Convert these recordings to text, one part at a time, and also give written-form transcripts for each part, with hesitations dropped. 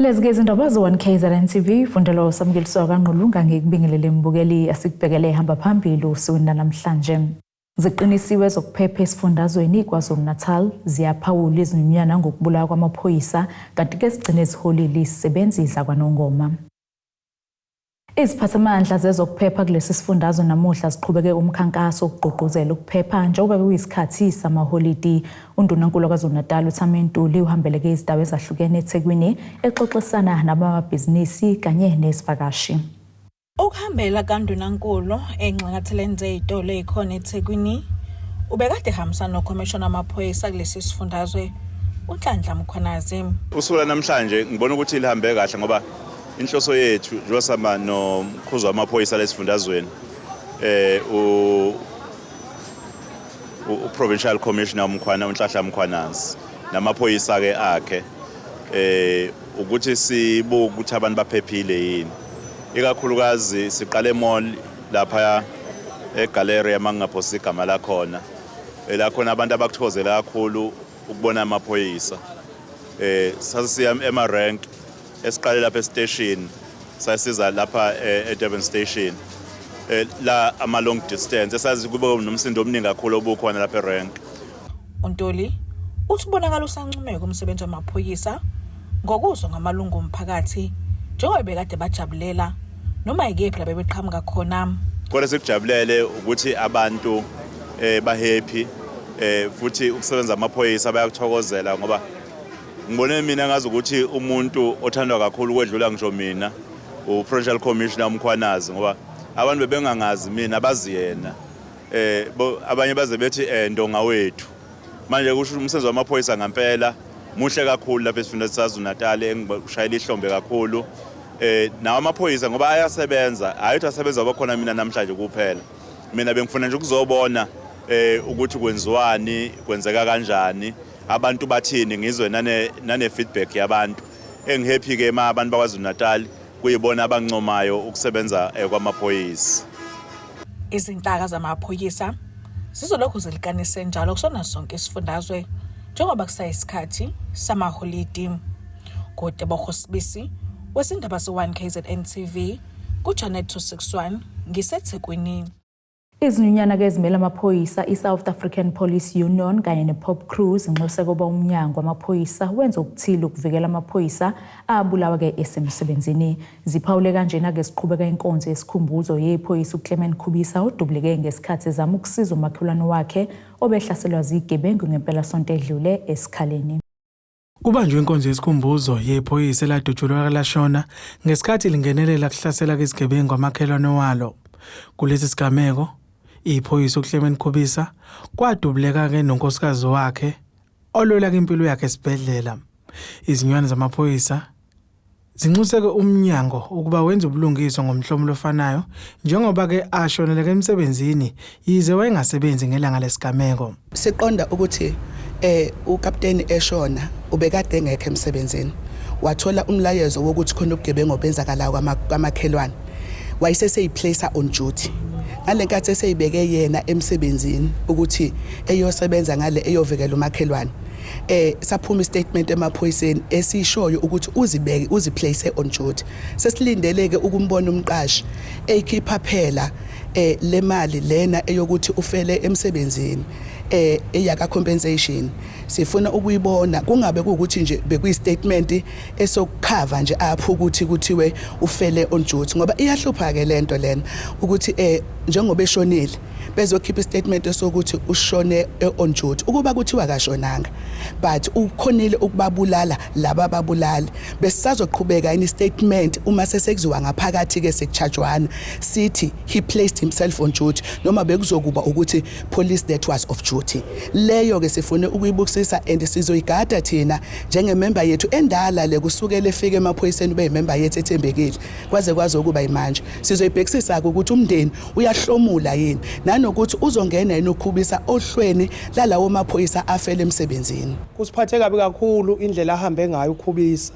Lezi ke izindaba ze-1 KZN TV fundelwa uSamukeliswa kaNgqulunga. Ngikubingelele mbukeli, asikubhekele ehamba phambili usukwini namhlanje. Ziqinisiwe zokuphepha esifundazweni KwaZulu-Natal, ziyaphawula izinyunyana ngokubulawa kwamaphoyisa, kanti ke sigcine ziholile izisebenzi zakwaNongoma. Iziphathimandla zezokuphepha kulesi sifundazwe namuhla ziqhubeke umkhankaso wokugqugquzela ukuphepha njengoba kuyisikhathi samaholidi. UNdunankulu waKwaZulu-Natal uThami Ntuli uhambeleke izindawo ezahlukene eThekwini exoxisana nabamabhizinisi kanye nezivakashi. Ukuhambela kaNdunankulu enxanxatheleni zezitolo ezikhona eThekwini, ubekade ehambisana nokhomishana wamaphoyisa kulesi sifundazwe uNhlanhla Mkhwanazi. Usuku lanamhlanje ngibona ukuthi lihambe kahle ngoba inhloso yethu njengoba sihamba nomkhuzi wamaphoyisa lesifundazweni u-provincial commissioner uMkhwana uNhlanhla Mkhwanazi namaphoyisa ke akhe ukuthi sibuke ukuthi abantu baphephile yini. Ikakhulukazi siqale mall lapha eGalleria, mangingaphosi igama lakhona, la khona abantu abakuthokozela kakhulu ukubona amaphoyisa. Sasiya ema rank, esiqale lapha estation, sayisiza lapha eDurban station, la ama long distance esazi kube nomsindo omningi kakhulu obukhona lapha erank. UNtuli uthi ubonakala usancomeka umsebenzi wamaphoyisa ngokuzwa ngamalungu omphakathi njengoba bekade bajabulela noma yikephi la bebeqhamuka khona. Kodwa sikujabulele ukuthi abantu ba happy, futhi ukusebenza amaphoyisa bayakuthokozela, ngoba ngibone mina ngazi ukuthi umuntu othandwa kakhulu kwedlula ngisho mina u-provincial commissioner uMkhwanazi, ngoba abantu bebengangazi mina, bazi yena. Abanye baze bethi ndonga wethu. Manje kusho umsebenzi wamaphoyisa ngempela muhle kakhulu lapha esifundazweni saKwaZulu-Natal, engishayela ihlombe kakhulu nawo amaphoyisa ngoba ayasebenza, hayi ukuthi asebenza bakhona mina namhlanje kuphela. Mina bengifuna nje ukuzobona ukuthi kwenziwani, kwenzeka kanjani, abantu bathini, ngizwe nane feedback yabantu. Engihappy ke ma abantu bakwaZulu Natal kuyibona abancomayo ukusebenza kwamaphoyisa. Izinhlaka zamaphoyisa zizolokhu zilikanise njalo kusona sonke isifundazwe njengoba kusayisikhathi samaholidi. NguTebogo Sibisi wezindaba ze-1 KZN TV kuChannel 261, ngiseThekwini. Izinyunyana-ke ezimele amaphoyisa i-South African Police Union kanye ne-POPCRU zinxuse kuba umnyango wamaphoyisa wenze okuthile ukuvikela amaphoyisa abulawa-ke esemsebenzini. Ziphawule kanjena-ke ziqhubeka inkonzo yesikhumbuzo yephoyisa uClement Khubisa odubuleke ngesikhathi ezama ukusiza umakhelwane wakhe obehlaselwa zigebengu ngempelasonto edlule eSikhaleni. Kubanjwe inkonzo yesikhumbuzo yephoyisa eladutshulwa lashona ngesikhathi lingenelela kuhlasela kwezigebengu amakhelwane walo. Kulesi sigameko, iphoyisa uClement Khubisa kwadubuleka-ke nonkosikazi wakhe olwela impilo yakhe esibhedlela. Izinyunyana zamaphoyisa zinxuseke umnyango ukuba wenze ubulungiswa ngomhlomulo ofanayo njengoba-ke ashoneleka emsebenzini yize wayengasebenzi ngelanga lesigameko. Siqonda ukuthi ukapteni eshona ubekade engekho emsebenzini, wathola umlayezo wokuthi khona ubugebengu obenzakalayo kwamakhelwane, wayeseseyiplace on duty. Ngale nkathi eseyibeke yena emsebenzini ukuthi eyosebenza ngale eyovikela umakhelwane, saphuma istatement emaphoyiseni esishoyo ukuthi uzibeke, uziplace on duty. Sesilindeleke ukumbona umqashi eyikhipha phela le mali lena eyokuthi ufele emsebenzini, eyaka compensation. Sifuna ukuyibona, kungabe kuukuthi nje bekuyi statement esokukhava nje apho ukuthi kuthiwe ufele on duty, ngoba iyahlupha ke lento lena ukuthi njengoba eshonile bezokhipha istatement sokuthi ushone on duty. Ukuba kuthiwa kashonanga but ukhonile ukubabulala laba babulali, besisazoqhubeka ini statement uma sesekuziwa ngaphakathi ke sekuchajwana sithi he placed himself on duty, noma bekuzokuba ukuthi police that was off duty? Leyo ke sifune ukuyibukisisa and sizoyigada thina njengemember yethu endala le, kusukela efike emaphoyiseni ube yimember yethu ethembekile kwaze kwaze ukuba imanje. Sizoyibhekisisa ukuthi umndeni uyahlomula yini nanokuthi uzongena yini uKhubisa ohlweni lalawo maphoyisa afele emsebenzini. Kusiphathe kabi kakhulu indlela ahambe ngayo uKhubisa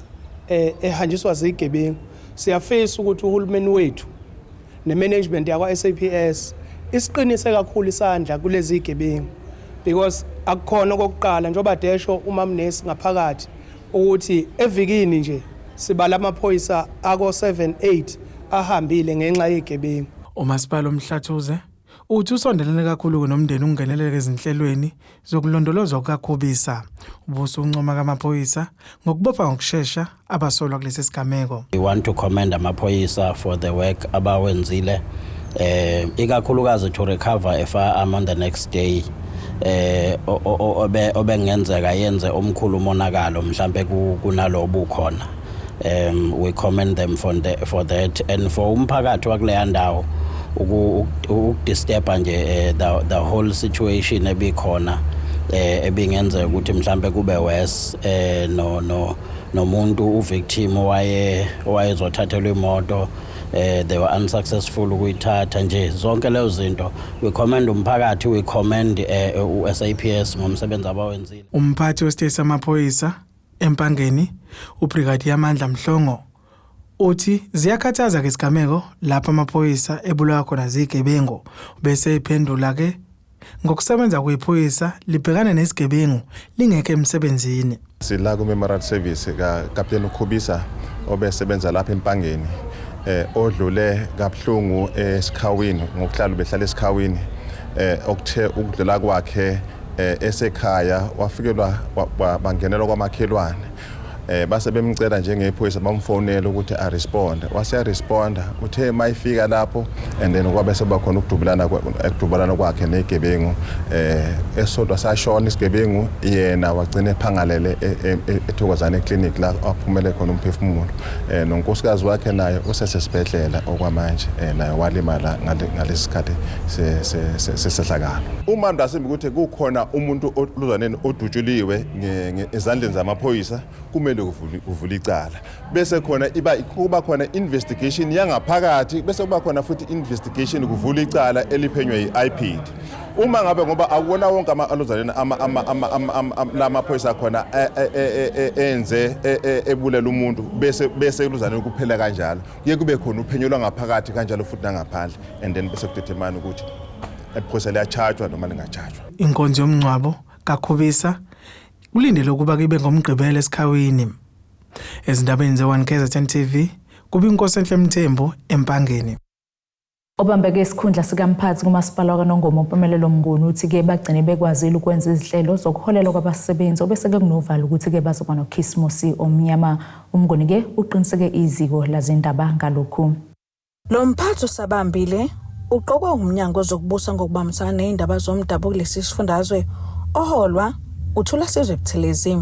ehanjiswa zigebengu. Siyafisa ukuthi uhulumeni wethu nemanagement yakwa SAPS isiqinise kakhulu isandla kulezi zigebengu, because akukhona okokuqala njengoba desho umamnesi ngaphakathi ukuthi evikini nje. Sibala amaphoyisa ako 7 8 ahambile ngenxa yegebengu. Umasipala uMhlathuze uthi usondelene kakhulu nomndeni ukungenelela ezinhlelweni zokulondolozwa kukaKhubisa. Ubusuncoma kamaphoyisa ngokubopha ngokushesha abasolwa kulesi sigameko. We want to commend amaphoyisa for the work abawenzile, ikakhulukazi to recover a firearm on the next day obengenzeka yenze omkhulu umonakalo mhlambe kunalobu khona. We commend them for that and for umphakathi wakuleya ndawo ukudisturba nje the whole situation ebikhona, ebingenzeka ukuthi mhlambe kube worse, no no nomuntu uvictim owayezothathelwa imoto, they were unsuccessful ukuyithatha nje zonke lezo zinto. We commend umphakathi, we commend u-SAPS ngomsebenzi abawenzile. Umphathi wesiteshi samaphoyisa eMpangeni, uBrigadier Amandla Mhlongo, uthi ziyakhathaza ke isigameko lapho amaphoyisa ebulawa khona zigebengu, bese iphendula ke ngokusebenza kwephoyisa libhekana nesigebengu lingekho emsebenzini. Sila ku-memorial service kaKapteni uKhubisa obesebenza lapha eMpangeni, odlule kabuhlungu esikhawini ngokuhlala behlala esikhawini, okuthe ukudlula kwakhe esekhaya wafikelwa bangenelwa kwamakhelwane, base bemcela njengephoyisa bamfonela ukuthi a-respond, wase responda. Uthe mayifika lapho and then kwabe seba khona ukudubulana kwakhe negebengu, esodwa sashona isigebengu, yena wagcina ephangalele eThokozane clinic la aphumele khona umphefumulo. Nonkosikazi wakhe naye usesesibhedlela okwamanje, naye walimala ngalesi sikhathi sesehlakalo. Uma ndasimbi ukuthi kukhona umuntu oluzwaneni odutshuliwe ezandleni zamaphoyisa, kumele kuvule icala, bese khona iba kuba khona investigation yangaphakathi, bese kuba khona futhi investigation, kuvula icala eliphenywe yi-IPID. Uma ngabe ngoba akuwona wonke aluzwaneni lamaphoyisa khona enze ebulela umuntu bese eluzwaneni kuphela kanjalo, kuye kube khona uphenyo lwangaphakathi kanjalo futhi nangaphandle, and then bese kudetermine ukuthi iphoyisa liyachajwa noma lingachajwa. Inkonzo yomngcwabo kaKhubisa kulindele ukuba kibe ngomgqibelo esikhawini. Ezindabeni ze-1 KZN TV, kuba inkosi enhle Mthembu eMpangeni. Obambeke isikhundla sikamphathi kumasipala wakwaNongoma uMpumelelo Mnguni uthi-ke bagcine bekwazile ukwenza izinhlelo zokuholelwa kwabasebenzi obeseke kunovalo ukuthi-ke bazoba nokhisimusi omnyama. UMnguni-ke uqiniseke iziko lazindaba ngalokhu. Lo mphathi usabambile uqokwe umnyango wezokubusa ngokubambisana nezindaba zomdabu kulesi sifundazwe oholwa uThulasizwe Buthelezi.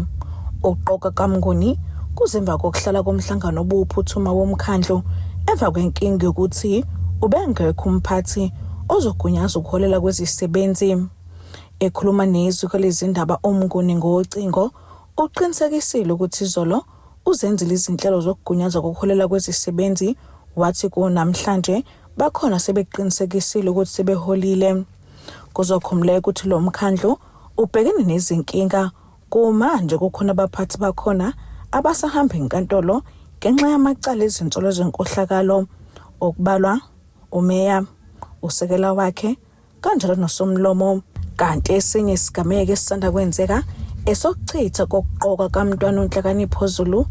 Ukuqoka kaMnguni kuzemva kokuhlala komhlangano obuwuphuthuma womkhandlu emva kwenkinga yokuthi ubengekho umphathi ozogunyaza ukuholela kwezisebenzi. Ekhuluma neziko lezindaba uMnguni ngocingo uqinisekisile ukuthi izolo uzenzile izinhlelo zokugunyaza kokuholela kwezisebenzi, wathi kunamhlanje bakhona sebeqinisekisile ukuthi sebeholile. Kuzokhumbuleka ukuthi lo mkhandlu ubhekene nezinkinga kumanje, kukhona abaphathi bakhona abasahamba enkantolo ngenxa yamacala ezinsolo zenkohlakalo, okubalwa umeya, usekela wakhe kanjalo nosomlomo. Kanti esinye isigameko esisanda kwenzeka esokuchitha kokuqoka kaMntwana uNhlakanipho Zulu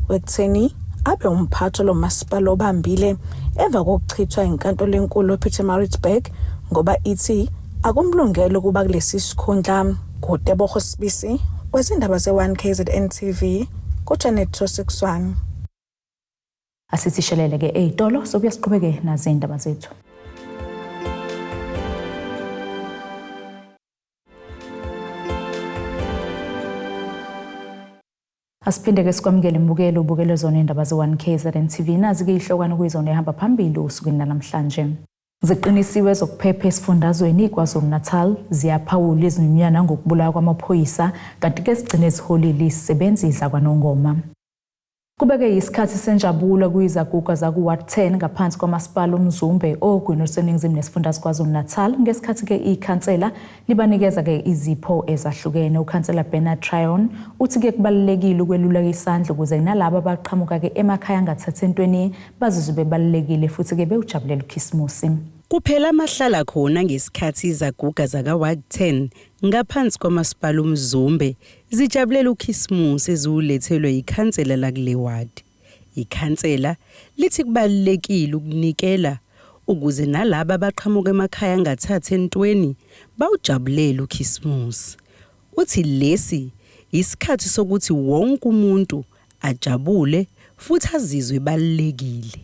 wekutheni abe umphathi lo masipala obambile emva kokuchithwa inkantolo enkulu ePietermaritzburg ngoba ithi akumlungele ukuba kulesi sikhundla. Kutebogo Sibisi wezindaba ze-1 KZN TV ku-Channel 261. Asithi shelele-ke ey'tolo, sokuya siqhubeke nazo iy'ndaba zethu. Asiphinde-ke sikwamukele imbukelo ubukele zona iy'ndaba ze-1 KZN TV. Nazi-ke iy'hlokwana kuyizona ehamba phambili osukwini lanamhlanje. Ziqinisiwe ezokuphepha esifundazweni KwaZulu-Natal, ziyaphawula izinyunyana ngokubulawa kwamaphoyisa, kanti-ke zigcine ziholile izisebenzi zakwaNongoma. Kubeke isikhathi senjabulo kuyizaguga zaku-Ward 10 ngaphansi kwamasipala uMzumbe ogwini oluseningizimu nesifundazwe KwaZulu-Natal ngesikhathi-ke ikhansela libanikeza-ke izipho ezahlukene. Ukhansela Bernard Tryon uthi-ke kubalulekile ukweluleka isandla ukuze nalabo abaqhamuka-ke emakhaya angathathi entweni bazizwe bebalulekile futhi-ke bewujabulela ukhisimusi. Kuphela amahlala khona ngesikhathi izaguga zaka-Ward 10 ngaphansi kwamasipala uMzumbe zijabulela ukhisimusi eziwulethelwe yikhansela lakule ward. Ikhansela lithi kubalulekile ukunikela ukuze nalaba abaqhamuka emakhaya angathathi entweni bawujabulele uKhisimusi. Uthi lesi isikhathi sokuthi wonke umuntu ajabule futhi azizwe ebalulekile.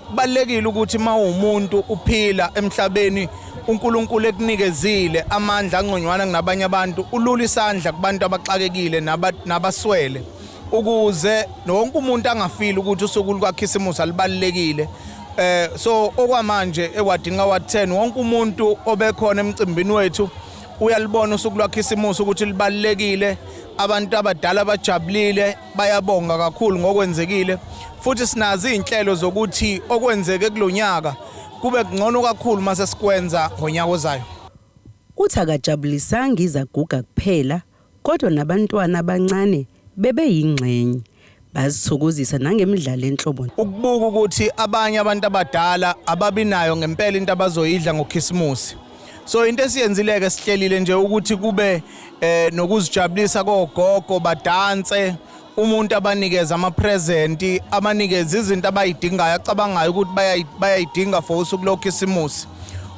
Kubalulekile ukuthi uma uwumuntu uphila emhlabeni uNkulunkulu ekunikezile amandla angconywana kunabanye abantu, ulula isandla kubantu abaxakekile nabaswele ukuze wonke umuntu angafili ukuthi usuku lukaKhisimusi alubalulekile. So okwamanje ewadini ka-ward 10 wonke umuntu obekhona emcimbini wethu uyalibona usuku lwaKhisimusi ukuthi libalulekile. Abantu abadala bajabulile, bayabonga kakhulu ngokwenzekile, futhi sinazo izinhlelo zokuthi okwenzeke kulonyaka kube kungcono kakhulu mase sikwenza ngonyaka ozayo. Uthi akajabulisanga izaguga kuphela kodwa nabantwana abancane bebeyingxenye, bazithokozisa nangemidlalo enhlobo. Ukubuka ukuthi abanye abantu abadala ababinayo ngempela into abazoyidla ngoKhisimusi. So into esiyenzile-ke sihlelile nje ukuthi kube nokuzijabulisa kogogo, badanse, umuntu abanikeze ama-present, abanikeze izinto abayidingayo acabangayo ukuthi bayayidinga for usuku loKhisimusi.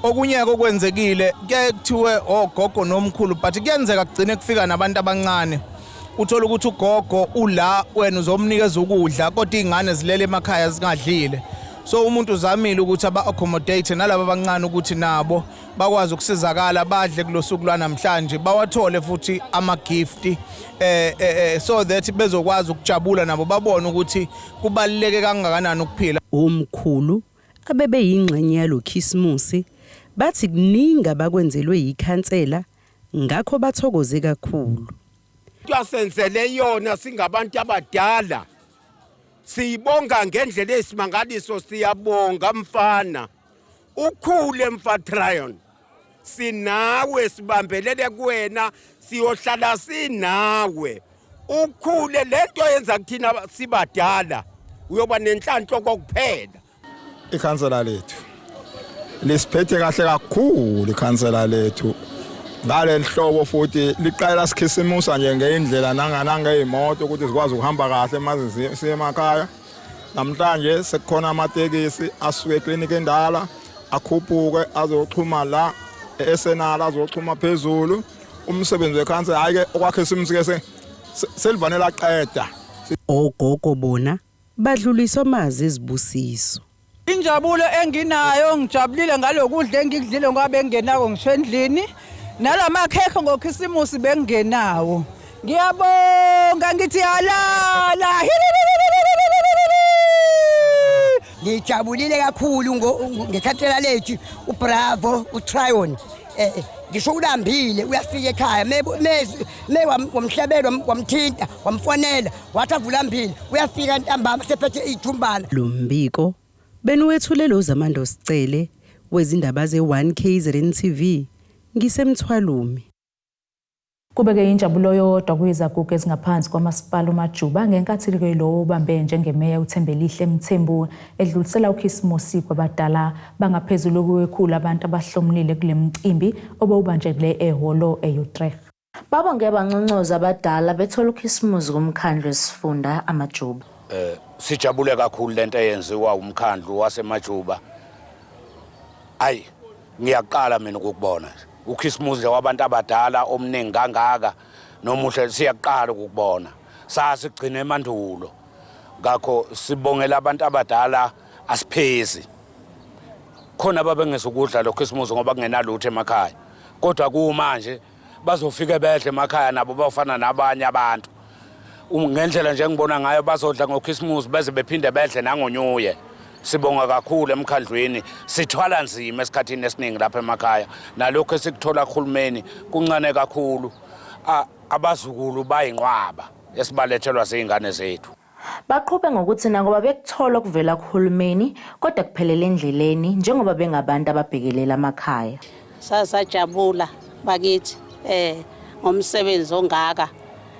Okunye-ke okwenzekile kuyaye kuthiwe ogogo nomkhulu, but kuyenzeka kugcine kufika nabantu abancane. Uthola ukuthi ugogo ula, wena uzomnikeza ukudla kodwa iy'ngane zilele emakhaya zingadlile. So umuntu uzamile ukuthi aba-accommodate nalaba abancane ukuthi nabo bakwazi ukusizakala, badle kulosuku lwanamhlanje, bawathole futhi ama-gift so that bezokwazi ukujabula nabo, babone ukuthi kubaluleke kangakanani ukuphila. Omkhulu abebeyingxenye yalo Khisimusi bathi kuningi abakwenzelwe yikhansela, ngakho bathokoze kakhulu. Asenzele yona singabantu abadala, siyibonga ngendlela eyisimangaliso. Siyabonga mfana, ukhule mfa Tryon, sinawe, sibambelele kuwena, siyohlala sinawe, ukhule. Lento yenza kuthina sibadala, uyoba nenhlanhla kokuphela. Ikhansela lethu lisiphethe kahle kakhulu, ikhansela lethu ngaleli hlobo, futhi liqala sikhisimusa nje ngeindlela nangeyimoto ukuthi zikwazi ukuhamba kahle maze siye emakhaya. Namhlanje sekukhona amatekisi asuke ekliniki endala akhuphuke azoxhuma la e-Senala, azoxhuma phezulu. Umsebenzi wekhansela, hhayi-ke, okwakhisimusi ke selivane laqeda. Ogogo bona badluliswa amazwi ezibusiso. Injabulo enginayo, ngijabulile ngalokudla engikudlile ngoba bengingenako ngisho endlini, nalamakhekhe ngokhisimusi bengingenawo. Ngiyabonga, ngithi halala. Ngijabulile kakhulu ngekhansela lethu uBravo uTryon. Ngisho ulambile uyafika ekhaya, me wamhlabela, wamthinta, wamfonela, wathi avulambile, uyafika ntambama sephethe ithumbana. Lo mbiko beniwethulele uZamando Sicele wezindaba ze-1 KZN TV, ngisemthwalume. Kubeke injabulo yodwa kwizaguga ezingaphansi kwamasipala uMajuba ngenkathi lowo ubambe njengemeya uThembelihle Mthembu edlulisela uKhisimusi kwabadala. Bangaphezulu kwekhulu abantu abahlomulile kule mcimbi obewubanjelwe ehholo e-Utrecht. Babonge banconcoza abadala bethola uKhisimusi kumkhandlu wesifunda Amajuba. Sijabule kakhulu lento eyenziwa umkhandlu waseMajuba. Ayi, ngiyaqala mina ukukubona nje uKhisimusi nje wabantu abadala omningi kangaka nomuhle, siyaqala ukukubona, sasigcina emandulo. Ngakho sibongela abantu abadala, asiphezi khona babengezukudla lo Khisimusi ngoba kungenalutho emakhaya, kodwa kumanje bazofike bedle emakhaya nabo, bafana nabanye abantu. Ngendlela nje engibona ngayo, bazodla ngoKhisimusi beze bephinde bedle nangonyuye. Sibonga kakhulu emkhandlwini. Sithwala nzima esikhathini esiningi lapha emakhaya, nalokhu esikuthola kuhulumeni kuncane kakhulu. Abazukulu bayinqwaba esibalethelwa ziy'ngane zethu. Baqhube ngokuthi nakuba bekuthola okuvela kuhulumeni kodwa kuphelele endleleni njengoba bengabantu ababhekelela amakhaya. Sasajabula bakithi ngomsebenzi ongaka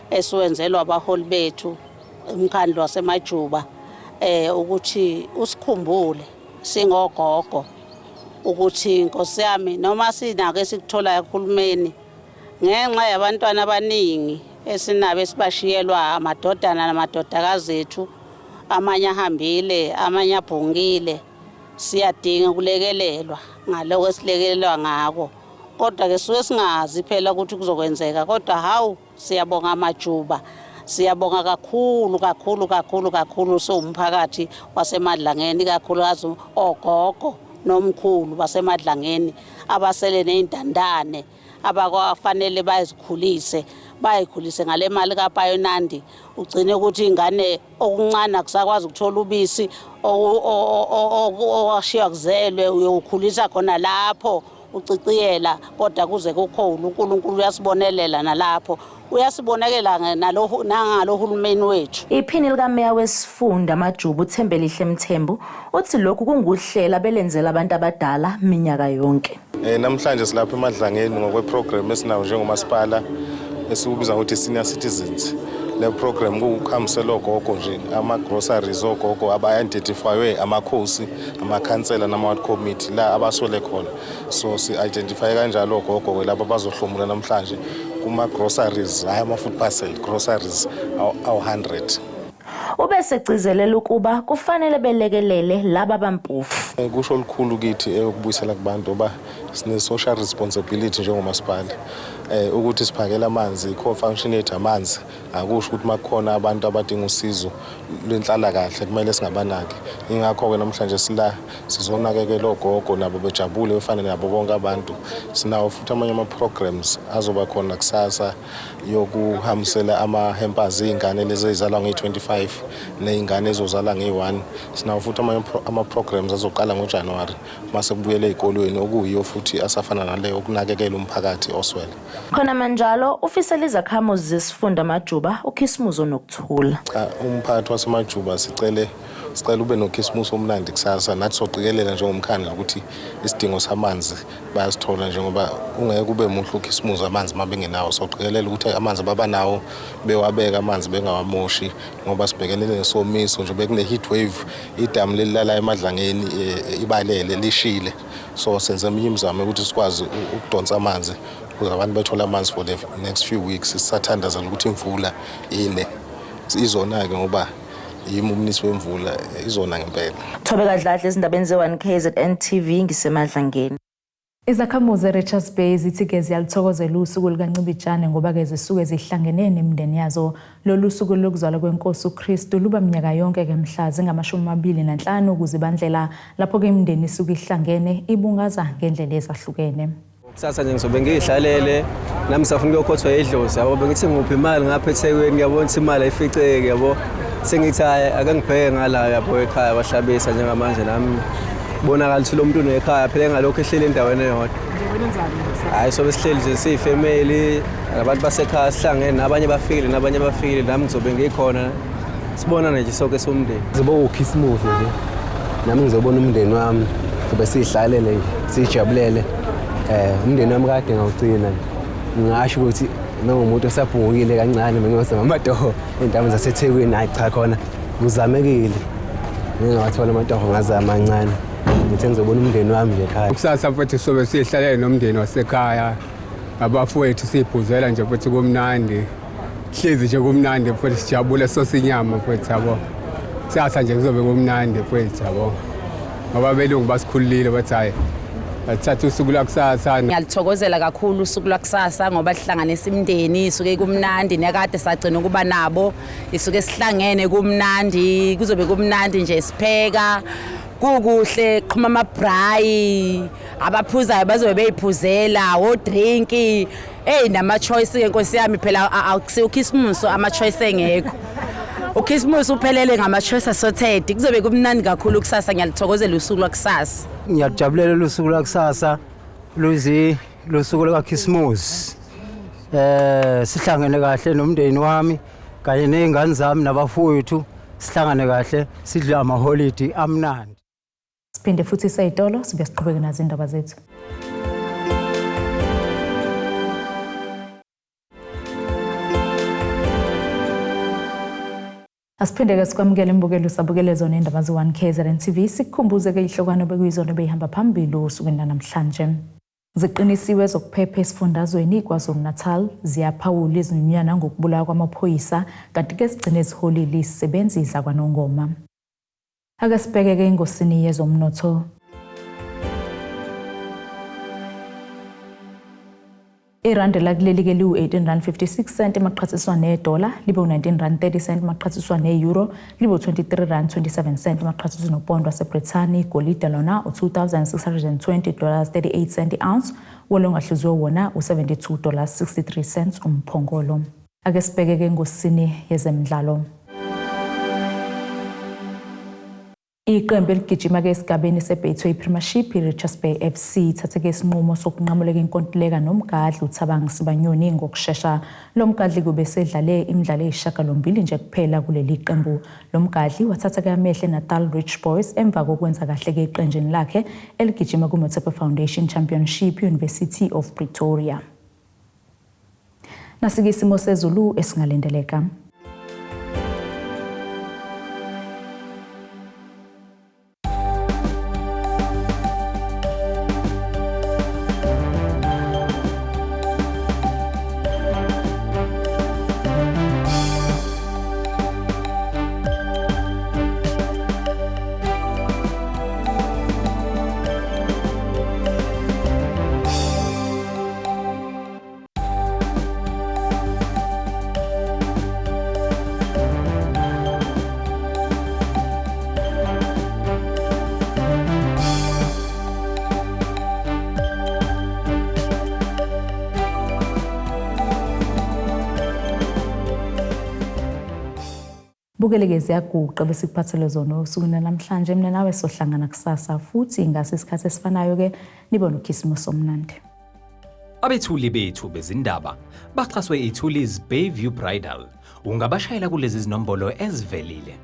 esiwenzelwa abaholi bethu, umkhandlu waseMajuba, ukuthi usikhumbule singogogo, ukuthi Nkosi yami, noma sinako esikutholayo kuhulumeni ngenxa yabantwana abaningi esinabo esibashiyelwa amadodana namadodakazi ethu. Amanye ahambile, amanye abhungile. Siyadinga ukulekelelwa ngaloko esilekelelwa ngako. Kodwa ke suke singazi phela ukuthi kuzokwenzeka, kodwa hawu, siyabonga Amajuba. Siyabonga kakhulu kakhulu kakhulu kakhulu siwumphakathi waseMadlangeni, kakhulukazi ogogo nomkhulu baseMadlangeni abasele ney'ntandane abakwafanele bazikhulise, bayikhulise ngale mali kaPayonandi. Ugcine ukuthi ingane okuncane akusakwazi ukuthola ubisi owashiywa kuzelwe, uyowukhulisa khona lapho uciciyela, kodwa kuze kukhulu uNkulunkulu uyasibonelela nalapho uyasibonekela nalo nangalo hulumeni wethu. Iphini likameya wesifunda Amajuba uThembelihle Mthembu uthi lokhu kunguhlela belenzela abantu abadala minyaka yonke. Namhlanje silapha eMadlangeni ngokwe-program esinayo njengomasipala esiwubiza ngokuthi senior citizens. Le program kukuhambisela ogogo nje ama-groceries, ogogo aba-identifywe amakhosi, amakhansela nama-ward committee la abaswele khona. So si-identify kanjalo ogogo-ke laba abazohlomula namhlanje kuma-groceries, hhayi ama-food parcel, groceries awu-100. Ubesegcizelela ukuba kufanele belekelele laba bampofu. Kusho olukhulu kithi ukubuyisela kubantu ngoba sine-social responsibility njengomasipala. Ukuthi siphakele amanzi, core function yethu amanzi, akusho ukuthi makukhona abantu abadinga usizo lwenhlalakahle kumele singabanaki. Ingakho-ke namhlanje sila sizonakekela ogogo nabo bejabule befane nabo bonke abantu. Sinawo futhi amanye ama-programs azoba khona kusasa yokuhambisela ama-hampers iy'ngane lezi ey'zalwa ngeyi-25 ney'ngane ezozalwa ngeyi-1. Sinawo futhi amanye ama-programs azoqala ngoJanuwari mase kubuyele ey'kolweni, okuyiyo futhi asafana naleyo ukunakekela umphakathi oswele. Khona manjalo ufisela izakhamuzi zesifunda Amajuba ukhisimusi onokuthula. Cha, umphakathi waseMajuba sicela ube nokhisimusi omnandi kusasa. Nathi soqikelela njengomkhandlu ukuthi isidingo samanzi bayasithola, njengoba ungeke ube muhle ukhisimusi amanzi uma bengenawo. Soqikelela ukuthi amanzi babanawo bewabeka amanzi bengawamoshi, ngoba sibhekene nesomiso nje, bekune-heat wave, idamu lelilala eMadlangeni ibalele lishile. So senze eminye imizamo yokuthi sikwazi ukudonsa amanzi ukuze abantu bethole amanzi for the next few weeks. Sisathandazela ukuthi imvula ine izona-ke, ngoba yimi umnisi wemvula, izona ngempela. Thobeka Dladla ezindabeni ze-1 KZN TV, ngiseMadlangeni. Izakhamuzi eRichards Bay zithi-ke ziyaluthokozela usuku lukaNcibijane ngoba-ke zisuke zihlangene nemindeni yazo. Lolu suku lokuzalwa kwenkosi uKristu luba minyaka yonke-ke mhla zingama-25 kuZibandlela, lapho-ke imindeni isuke ihlangene ibungaza ngendlela ezahlukene. Kusasa nje ngizobe ngiyihlalele nami, safuna ukuyokhothwa idlozi, yabo. Bengithi nguphi imali ngapha eThekwini, ngiyabona ukuthi imali ayificeki, yabo. Sengithi hhayi, ake ngibheke ngala, yabo, ekhaya kwaHlabisa. Njengamanje nami bonakala ukuthi lo muntu unekhaya phela, engalokhu ehleli endaweni eyodwa. Hhayi, sobe sihleli nje siyifemeli nabantu basekhaya, sihlangene nabanye bafikile, nabanye bafikile, nami ngizobe ngikhona, sibonane nje sonke siwumndeni. Kuzoba ukhisimusi nje, nami ngizobona umndeni wami, sobe siyihlalele nje siyijabulele. Umndeni wami kade ngawugcina nje, ngingasho ukuthi mengumuntu osabhungukile kancane, bengiyozama amatoho ey'ndaweni zaseThekwini. Hhayi cha, khona kuzamekile, ngingawathola amatoho, ngazama kancane. Ngithe ngizobona umndeni wami nje ekhaya. Kusasa futhi sobe sihlalele nomndeni wasekhaya, abafowethu, siyiphuzela nje futhi kumnandi, hlezi nje kumnandi futhi, sijabule sosinyama futhi, yabo. Kusasa nje kuzobe kumnandi futhi, yabo, ngoba belungu basikhululile, bathi hhayi, bathatha usuku lwakusasa. Ngiyalithokozela kakhulu usuku lwakusasa ngoba lihlanganisa imindeni, isuke kumnandi nekade sagcina ukuba nabo, isuke sihlangene kumnandi, kuzobe kumnandi nje, sipheka kukuhle, qhuma ama-braai, abaphuzayo bazobe beyiphuzela o-drink, eyi, nama-choice-ke nkosi yami. Phela akusiwo ukhisimusi ama-choice engekho, ukhisimusi uphelele ngama-choice assorted. Kuzobe kumnandi kakhulu kusasa, ngiyalithokozela usuku lwakusasa. Ngiyakujabulela lusuku lwakusasa, luzi lusuku lukaKhisimusi. Sihlangene kahle nomndeni wami kanye nezingane zami nabafowethu, sihlangane kahle, sidle amaholidi amnandi. Siphinde futhi seyitolo, sibe siqhubeke nazo indaba zethu. Asiphinde-ke sikwamukele imbukelo usabukele zona indaba ze-1 KZN TV. Sikukhumbuze-ke ihlokwana bekuyizona beyihamba phambili osukwini lanamhlanje. Ziqinisiwe ezokuphepha esifundazweni iKwaZulu-Natal, ziyaphawula izinyunyana ngokubulawa kwamaphoyisa kanti-ke zigcine ziholile izisebenzi zakwaNongoma. Ake sibheke-ke engosini yezomnotho. Irandi lakuleli ke liwu-18 rand 56 cent emaqhathiswa nedola, libe u-19 rand 30 cent emaqhathiswa ne-euro, libe u-23 rand 27 cent emaqhathiswa nopondo waseBrithani. Igolide lona u-2620 dollars 38 cent i-ounce, wona ongahluziwe wona u-72 dollars 63 cents umphongolo. Ake sibheke ke engosini yezemidlalo. Iqembu eligijima-ke esigabeni seBetway Premiership, i-Richards Bay FC, ithathe-ke isinqumo sokunqamuleka inkontileka nomgadli uThabang Sibanyoni ngokushesha. Lo mgadli kube esedlale imidlalo eyisishiyagalombili nje kuphela kuleli qembu. Lo mgadli wathatha-ke amehlo eNatal Rich Boys emva kokwenza kahle-ke eqenjini lakhe eligijima kuMotsepe Foundation Championship, University of Pretoria. Nasike isimo sezulu esingalindeleka. Bukeleke ziyaguqa besikuphathele zona osukwini namhlanje. Mina nawe sohlangana kusasa futhi ngase isikhathi esifanayo ke nibe nokhisimusi omnandi. Abethuli bethu bezindaba baxhaswe iThuli's Bayview Bridal. Ungabashayela kulezi zinombolo ezivelile.